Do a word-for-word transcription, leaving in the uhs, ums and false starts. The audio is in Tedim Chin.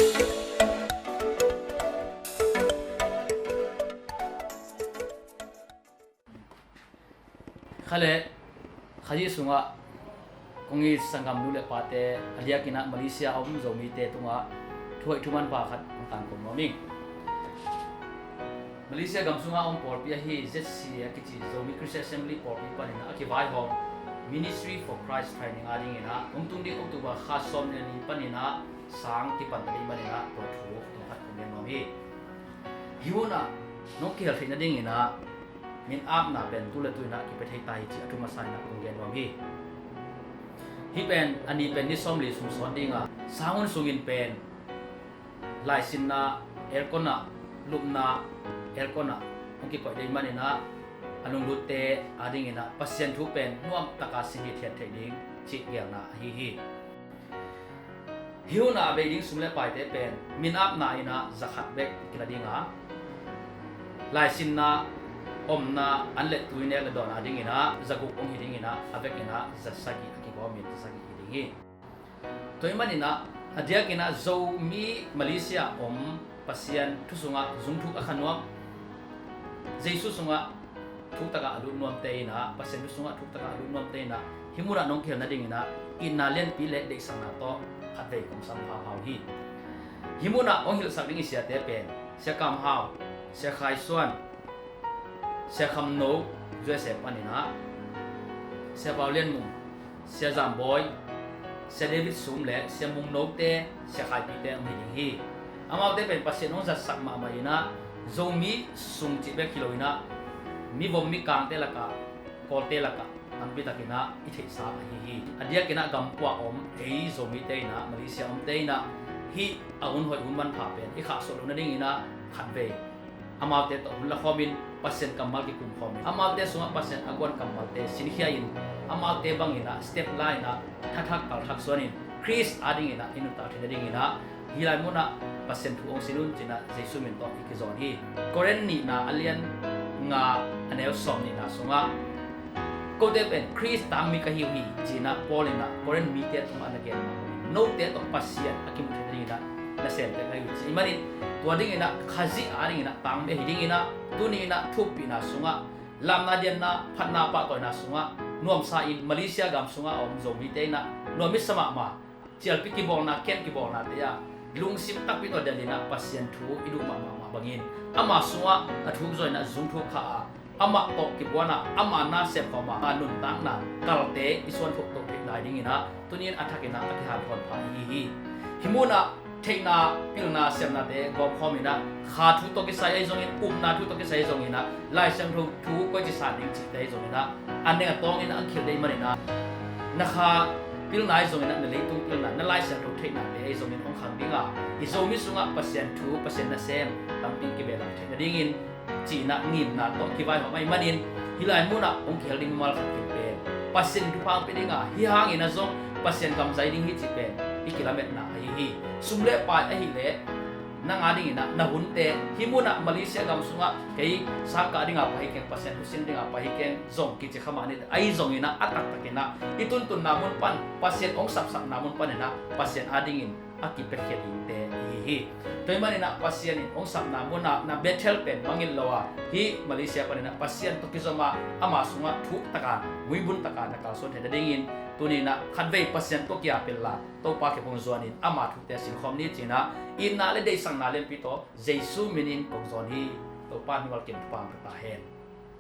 Kha le, Khazih sungah kong it sanggam nu le pate, a diakin ah Malaysia a om Zomite tungah thuhoih thumanpha khat kong tangko nuam ing. Malaysia gam sungah a om pawlpi ahi Z C A a kici Zomi Christian Assembly pawlpi panin ah a kivaihawm Ministry for Christ Training a dingin ah hong tung ding October kha sawm le ni panin ah sang kipan ta ding manin ah tua thu tawm khat kong gen nuam hi. Hih hun ah nong kihel theih nadingin ah min apna pen tu le tu in ah kipia thei ta hi cih a thu masa in ah kong gen nuam hi. Hih pen a ni pen ni sawmli sung sawt ding a, sanghun sungin pen laisinna aircon ah, lupna aircon ah hong kikoih ding manin ah a lunglutte a dingin ah Pasian thu pen nuamtaka sin hithiat theih ding cih gelna ahi hi. Hih hun ah a bei ding sum le paite pen min apna in ah za khat bek kila ding a, laisinna, omna, an le tui nek le dawn a dingin ah za guk hong hi dingin ah, a vekin ah za sagih a kigawmin za sagih hi ding hi. Tua ahih manin ah a diakin ah Zomi Malaysia om Pasian thu sungah zungthuk a kha nuam, Jesu sungah thuktakah a lut nuamte in ah, Pasian thu sungah thuktakah a lut nuamte in ah hih munah nong kihel nadingin ah itna lianpi le deihsakna tawh khatvei kong sam hauhau hi. Hih munah hong hilhsak ding i siate pen Sia Kam Hau, Sia Khai Suan, Sia Kham No, U S A panin ah Sia Pau Lian Mung, Sia Zam Bawi, Sia David Sum le Sia Mung Note, Sia Khai Pite hong hi ding hi. Amaute pen Pasian hong zatsak mahmah in ah Zomi sung cih bek hi lo in ah mivom mikangte lakah, Kawlte lakah tampi takin ah i theihsa ahi hi. A diakin ah gampuak om ei Zomite in ah, Malaysia omte in ah hih a hun hoih hun manpha pen i khahsuah loh nadingin ah khatvei amaute tawh hun la khawmin Pasian kammal kikum khawmin, amaute sungah Pasian a guan kammalte sinkhia in, amaute bangin ah step la in ah thathak kalthak suanin Khrist a dingin ah i nuntak theih nadingin ah hih lai munah Pasian thu hong sin un ci-in ah Jesu min tawh i kizawn hi. Korin nihna a lian nga a neu sawm nihna sungah kote pen Khrist tangmi ka hi uh hi ci-in ah Paul in ah Korin mite tungah na gen mah bangin note tawh Pasian a kimuh theih nadingin ah na sem pek ahi uh hi. Ci manin tua dingin ah Khazih a dingin ah tangmi ahi dingin ah tuni in ah thu ompihna sungah, lamna dianna, phatna pahtawina sungah nuamsa in Malaysia gam sungah a om Zomite in ah nuam i sa mahmah, cialpi kibawlna, ken kibawlnate ah lungsim takpi tawh delh in ah Pasian thu i duh mahmah mah bangin ama sungah a thuk zaw in ah zungthuk kha a, amah tawh kibuan a, ama na sem khawm a, ama nuntakna kalte i suan thokthok theih lai dingin ah tuni in a thakin ah a kihanthawn pha i hi hi. Hih munah theihna, pilna, siamnate gawm khawm in ah kha thu tawh kisai ahi zongin, upna thu tawh kisai ahi zongin ah, Lai Siangtho thu koici san ding cihte ahi zongin ah, a neng a tawngin ah a khil dei manin ah, na kha pilna ahi zongin ah, na leitung pilna, na Lai Siangtho theihnate ahi zongin hong khang ding a, i Zomi sungah Pasian thu, Pasian nasem tampi kibehlap theih nadingin ci-in ah ngimna tawh kivaihawm ahih manin hih lai munah hong kihel ding mimal khat kim pen Pasian thupha hong pia ding a, hih hangin ah zong Pasian gam zai ding hi cih pen i kilametna ahi hi. Sum le pai ahih leh nang a dingin ah na hunte, hih munah Malaysia gam sungah kei sangkah ding a pai hi keng, Pasian thu sin ding a pai hi keng zong kici kha mah ni, ahi zongin ah a taktakin ah i tuntunna mun pan, Pasian hong sapsapna mun panin ah Pasian a dingin a kipiakhia dingte i hi hi. Tua ahih manin ah Pasian in hong sapna munah na Bethel pen mangngilh lo a, hih Malaysia panin ah Pasian tawh kizom a, ama sungah thuktaka, muibun taka na kalsuan theih nadingin tuni in ah khatvei Pasian tawh ki-ap inla, Topa kiang hong zuanin ama thute sinkhawm ni ci-in ah itna le deihsakna lianpi tawh Jesu minin kong zawn hi. Topa in mimal kim thupha hong pia ta hen.